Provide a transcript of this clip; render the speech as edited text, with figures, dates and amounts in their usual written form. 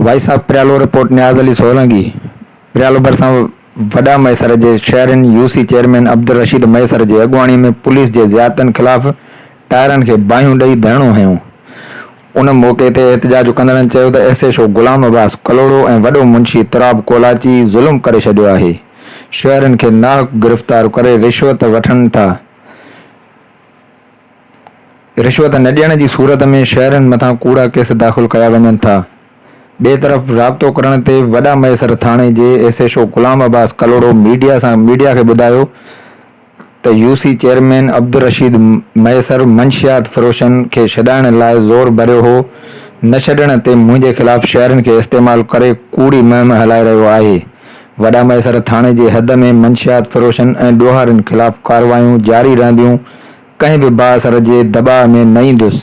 Voice of Pryalo report Niaz Ali Solangi Pryalo ڀرسان وڏا مهيسر جي شهرين U C chairman Abdul Rashid Mehesar جي اڳواڻي ۾ پوليس جي زيادتين خلاف ٽائرن کي باهيون ڏئي ڌرڻو هنيو. ان موقعي تي احتجاج ڪندڙن چيو ته S H O Ghulam Abbas Kalhoro ۽ وڏو منشي تراب ڪولاچي ظلم ڪري ڇڏيو آهي، شهرين کي ناحق گرفتار ڪري رشوت وٺن ٿا، رشوت نه ڏيڻ جي صورت ۾ شهرين مٿان ڪوڙا ڪيس داخل ڪيا وڃن ٿا. ٻئي طرف رابطو ڪرڻ تي وڏا مهيسر ٿاڻي جي S H O Ghulam Abbas Kalhoro media سان ميڊيا کي ٻڌايو ته U C chairman Abdul Rashid Mehesar منشيات فروشن کي ڇڏائڻ لاء زور ڀريو هو، نه ڇڏڻ تي منهنجي خلاف شهرين کي استعمال ڪري ڪوڙي مهم هلائي رهيو آهي، وڏا مهيسر ٿاڻي جي حد ۾ منشيات فروشن ۽ ڏوهارين خلاف ڪارروايون جاري رهنديون، ڪنهن به بااثر جي دٻاء ۾ نه ايندس.